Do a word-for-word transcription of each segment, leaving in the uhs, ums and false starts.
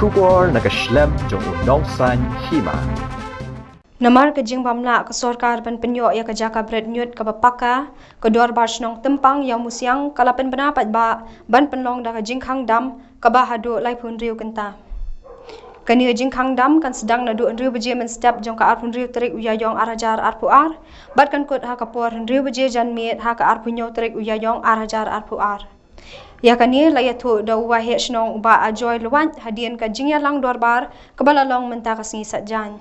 Khubor na ka shlem jong u nongsan hima. Namar ka jingbym lah ka sorkar ban pynïoh ïa ka jaka bret ñiut kaba paka, ka Dorbar Shnong Tympang Ïawmusiang ka la pynbna paidbah ban pynlong da ka jingkhang dam kaba haduh laiphew hynriew kynta. Kane ka jingkhang dam kan sdang naduh hynriew baje mynstep jong ka arphew hynriew tarik u Ïaiong ar hajar arphew ar bad kan kut ha ka por hynriew baje janmiet ha ka arphew hynñiew tarik u Ïaiong ar hajar arphew ar. Ïa kane la ïathuh da u Waheh Shnong u Bah Ajoy Lwait hadien ka jingïalang dorbar kaba la long mynta ka sngi Saitjaiñ.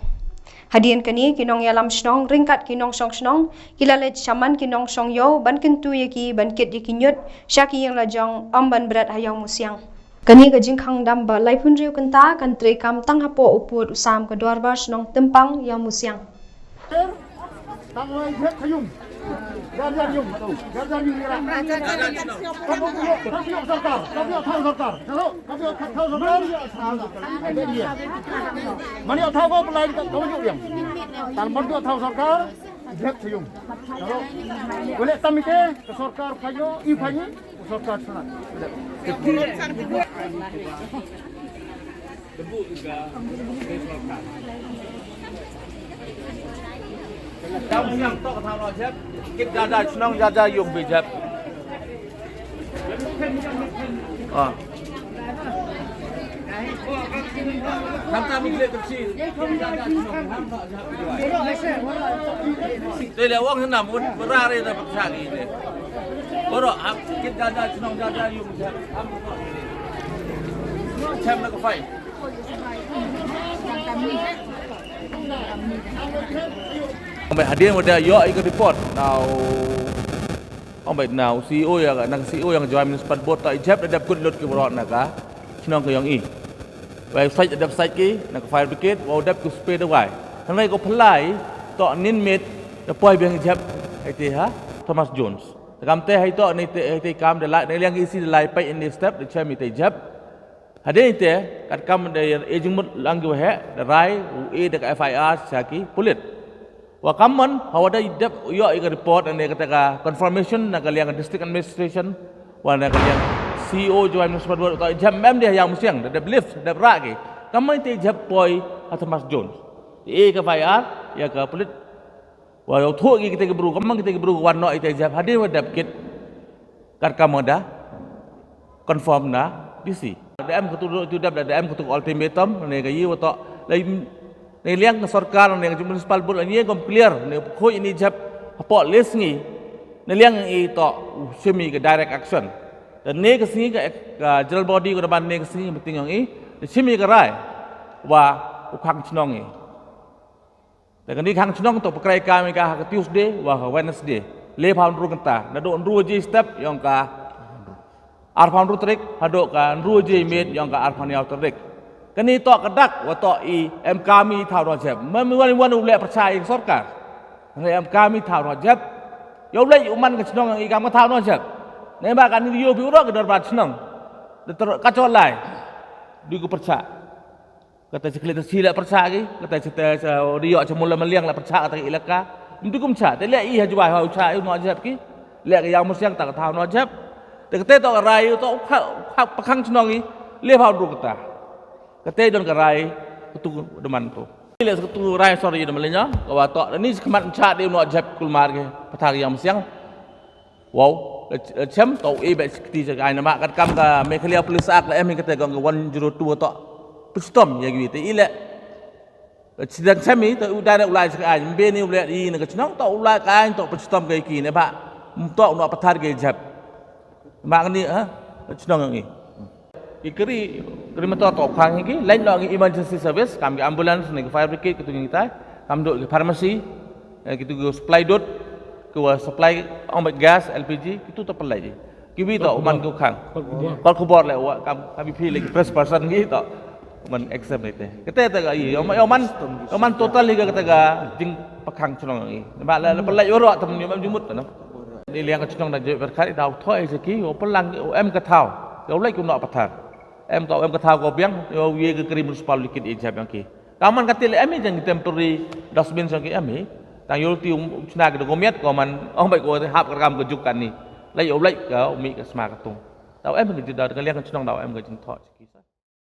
Hadien kane ki nongïalam shnong ryngkat ki nongshong shnong ki la leit shaman ki nongshong ïew ban kyntu ïa ki ban kit ïa ki ñiut sha ki ïing la jong ym ban bret ha Ïawmusiang. Kane ka jingkhang dam ba laiphew hynriew kynta kan treikam tang hapoh u pud u sam ka Dorbar Shnong Tympang Ïawmusiang. Tang lai jhet ka yung. Jar jar yung tu. Jar jar yung ira. Ka pok yok, ka pok yok sorkar, ka pok yok thaw sorkar. Ka pok yok thaw sorkar. Mani yok thaw ko pelai ka, ka yok yang. Tan mon yok thaw sorkar, jhet ka yung. Boleh tam ite, ka sorkar phayo, i phayo. Sorkar sana. Kit jada shnong jada yung bijap. Ah. Hamta mi kle kecil. Te le wang na mun berare na pecah ni. Boro hap kit jada shnong jada yung. Chem na ka fai. Ong bai hadien wada ïoh i ka report. Now ong bai now C E O ïa ka, na ka C E O ïa ka Jowai Municipal Board ta i jep da dep kut lut ki boro na ka shnong ka ïong i. Wai sait da dep sait ki na ka fire brigade wa dep ku spray da wai. Hangai ko phlai to nin mit da poi biang i jep hai te ha Thomas Jones. Takam te hai to ni te hai te kam da lai ne liang i si da lai pai in step da chem i te jep. Hadien ite, katkam da ïa jingmut lang ki waheh, da rai, u e da ka F I R sha ki pulit. Wa kam mon, hawa da dep ïoh ïa ka report, ne kata ka confirmation, na ka liang district administration, wa na ka liang C E O Jowai Municipal Board, ta jam mem dia Ïawmusiang, da dep lift, da dep rah ki. Kam mon ite jap poi ha Thomas Jones. E ka F I R, ïa ka pulit. Wa ïoh thuh ki kita ki bru, kam mon kita ki bru, wan noh ite jap, hadien wa dep kit. Katkam da confirm na D C. Da em katu tu dap da em katu ultimatum ne ka yi wa to lai ne liang ka sorkar ne ka municipal board ne kom clear ne khoi ni jap hapoh list ngi ne liang i to shimi ka direct action. Da ne ka sngi ka, ka general body ko da ban ne ka sngi meeting ngi ne shimi ka rai wa u khang chnong ngi. Te kani khang chnong to pynkreh kam ka ha ka Tuesday wa ha Wednesday. Le phaw hynru kynta. Naduh hynru baje step ïong ka arphaw hynru tarik haduh ka hynru baje miet ïong ka arphaw hynñiew tarik. Kani to ka dak wa to i em kam i thaw noh jep. Mem wan wan u leh pyrchah i sorkar. Ngi em kam i thaw noh jep. Ïoh leh u man ka chnong i kam ka thaw noh jep. Ne ba kani ïoh bi u rok ka dorbar chnong. Da ter ka cholai. Di ku pyrchah. Kata chi klet chi la pyrchah ki, kata chi te sa dio cha mula maliang la pyrchah kata ki ilaka. Ndu kum cha, te le i ha Jowai ha u cha i no jep ki. Le ka Ïawmusiang ta ka thaw no jep. Te kata to ka rai to kha kha pakhang chnong i le phaw hynru kata. Kata don ka rai kutu deman tu. Le kutu rai sorry de malinya, ka wa to ni khmat cha de no jep kulmar ki pathar Ïawmusiang. Wow, chem to e ba sikti jaga ai nama kat kam ka Meghalaya Police Act la em kata ka one zero two to. Pistom ya gi te ile. Sidang chem i to u dai u lai jaga ai be ni u le i na ka chnong to u lai ka ai to pistom ka ki ne ba. To no pathar ke jep. Ma ni ha chnong ngi. Ki kri, kri motor to khang hi ki, lain lo ngi emergency service, kam ki ambulance, ne ki fire brigade, ki tu ngi tai, kam do ki pharmacy, eh, ki tu ki supply dot, ki wa supply ong gas, L P G, ki tu to pelai ji. Ki wi to, man ki khang. Kol khubor le wa, kam, kam pi le ki press person ngi to. Man exam ni te. Kete te ga i, yo man, yo man total hi ga kete ga jing pakhang chnong ngi. Ba le, le pelai yo ro tam ni mam jumut na. Ni liang ka chnong da je berkhat da thoi se ki, o pelang, o em ka thaw. Yo lai ku no pathar. Em ka em ka thaw ko biang, yo ye ka kri municipal likit i jab yang ki. Kaman ka til em i jang temporary dustbin sang ki em i. Tang yo ti um chna ki dogomiat ko man ong bai ko hap ka kam ka juk kan ni. Lai yo lai ka umi ka sma ka tung. Tau em ka jida ka liang ka chnong tau em ka jing tho ki.